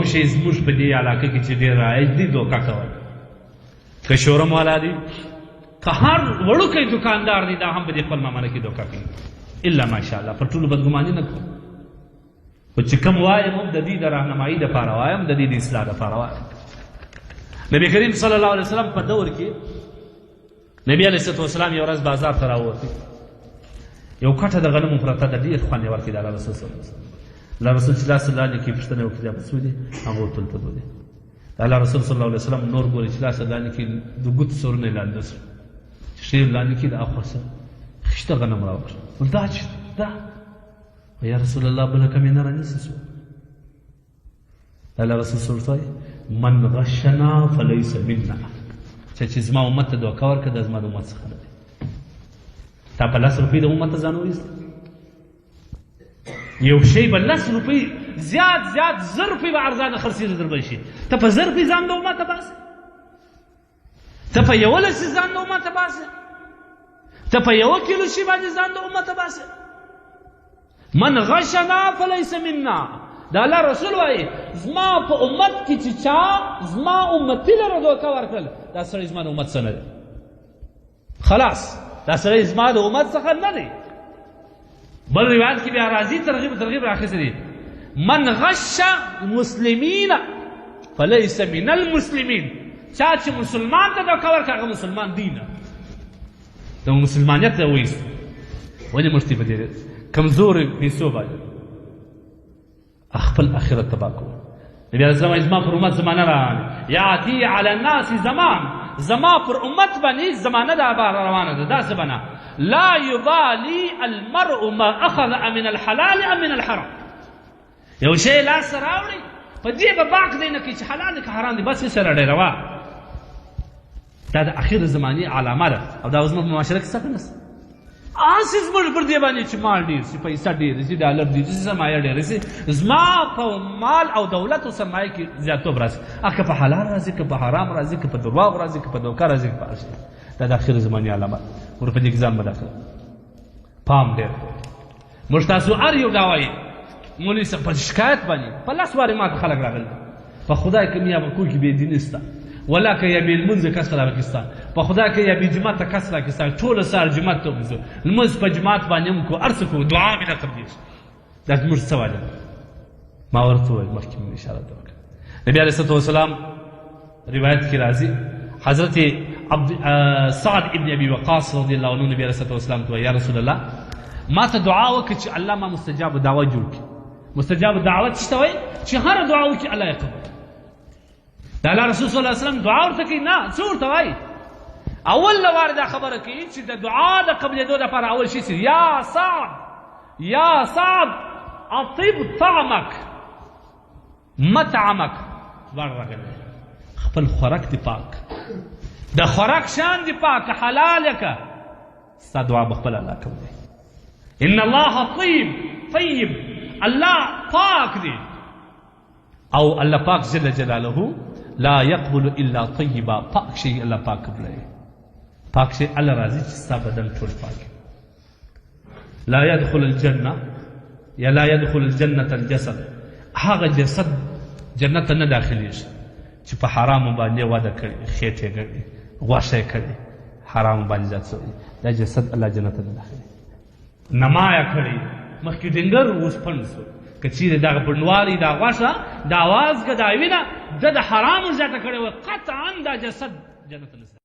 دوم شی زموږ په دې علاقه کې چې ډېر رایج دي، دوکه کول. که شورم والا دي، که هر وړوکی دکاندار دی، دا هم په دې خپل معامله کې دوکه کوي، الا ماشاءالله. پر ټولو بدګماني نه کوم، خو چې کوم وایم هم د دې د راهنمایي دپاره وایم، د دې د اصلاح دپاره وایم. نبی کریم صلی الله علیه وسلم په دور کې نبی علیه الصلاة والسلام یو ورځ بازار ته راووت، یو کټه د غنمو پرته ده، ډېر خوند یې ورکړي د الله رسول صلی الله علیه وسلم. الله رسول چې لاس لاندې کې پوښتنه وکړي، دا په څو دي؟ هغه ورته په دوه دي. د الله رسول صلی الله علیه وسلم نور ګوري چې لاس لاندې کې د ګوتو سرونه یې لاندې سو، چې ښه لاندې کې د اخوا سره خشته غنم راوکړه. ول دا چې دا یا رسول الله بله کمې نه رانیسي سو. الله رسول صلی الله علیه من غشنا فلیس منا، چا چې زما امت ته دوکه ورکړه دا زما د امت څخه نه دی. تا په لس روپۍ د امت ته ځان وویست، یو شی به لس روپۍ زیات زیات 1000 روپۍ به ارزانه خرڅېږي در به شي، ته په 1000 روپۍ ځان د امته باسې، ته په یوه لسي ځان د امته باسې، ته په یوه کیلو شي باندې ځان د امته باسې. من غشنا فلیس منا. د الله رسول وایي زما په امت کې چې چا زما امتي لره دوکه ورکړل، دا سړی زما د امت څخه نه دی. خلاص، دا سړی زما د امت څخه نه دی. بل روایت کې بیا راځي، ترغیب راخیستی دی، من غش المسلمین فلیس من المسلمین. چا چې مسلمان ته دوکه ورکړه هغه مسلمان دی نه، د مسلمانیت ته وایست. ولې موږ ته په دې کمزوري پیسو باندې خپل اخرت تباه کوو؟ نبی علیه السلام زما پر امت زمانه روانه، یاتی علی الناس زمان، زما پر امت باندې زمانه دا روانه ده، داسې بنا لا یبالی المرء ما اخذ من الحلال ام من الحرام. یو شی لاس راوړي په دې به باک دی نه کوي چې حلال دی که حرام دی، بس یې سره ډېروه. دا د اخر زمانې علامه ده، او دا زموږ په معاشره کې څه که نشته. هسې زموږ پر دې باندې چې مال ډېر شي، پیسه ډېره شي، ډالر ډېر شي، سرمایه ډېره شي، زما په مال او دولت او سرمایه کې زیاتوب راشي، که په حلال راځي، که په حرام راځي، که په درواغ راځي، که په دوکه راځي، که په هر شي. دا د اخر زمانې علامه ده. ور په دې کې ځان مه داخله، پام ډېر. موږ تاسو هر یو دا وایي، مولوي صاحب په شکایت باندې په لس وارې ماته خلک راغلي، په خدای که میا په کور کې بې دیني سته، ولا که یا بې لمونځه کس راکې سته، په خدای که یا بې جوماته کس راکې سته، ټوله سهار جومات ته وځو، لمونځ په جومات باندې هم کوو، هر څه کوو، دعا مې نه قبلېږي. دا زموږ څه وجه ده؟ ما ورته وویل، مخکې مې اشاره ته وکړه، نبي علیه الصلاة والسلام روایت کې راځي، حضرت عبد سعد ابن ابي وقاص رضی الله عنه نبی علیه الصلاة والسلام ته یا رسول الله ما ته دعا وکړه چې الله ما مستجاب دعوه جوړ کړي. مستجاب دعوت څه ته وایي؟ چې هره دعا وکړي الله یې قبول. د الله رسول صلی الله علیه وسلم دعا ورته کوي نه، څه ورته وایي؟ اول لوار دا خبره کوي چې د دعا د قبلېدو دپاره اول شي یا سعد، یا سعد اطیب طعمک مطعمک، دواړه راغلي، خپل خوراک دی پاک، د خوراک شان دی پاک، حلال که، ستا دعا به خپل الله کوي. ان الله طیب طیب، الله پاک دی، او الله پاک جل جلاله لا يقبل الا طیبا، پاک شي الله پاک قبلوي، پاک شي الله راضي چې ستا بدن ټول پاک. لا يدخل الجنة یا لا يدخل الجنة الجسد، هغه جسد جنت ته نه داخلېږي چې په حرامو باندې وده کړي، خېټه یې کړې، غوښه یې کړې، حرامو باندې زیات شوی، دا جسد الله جنت ته نه داخلېږي. نمایه کړې، مخکې ډنګر اوس پنډ سو، که چیرې دغه پنډوالی، دا غوښه، دا وازګه، دا وینه د حرامو زیاته کړې وه، قطعا دا جسد جنت ته نه.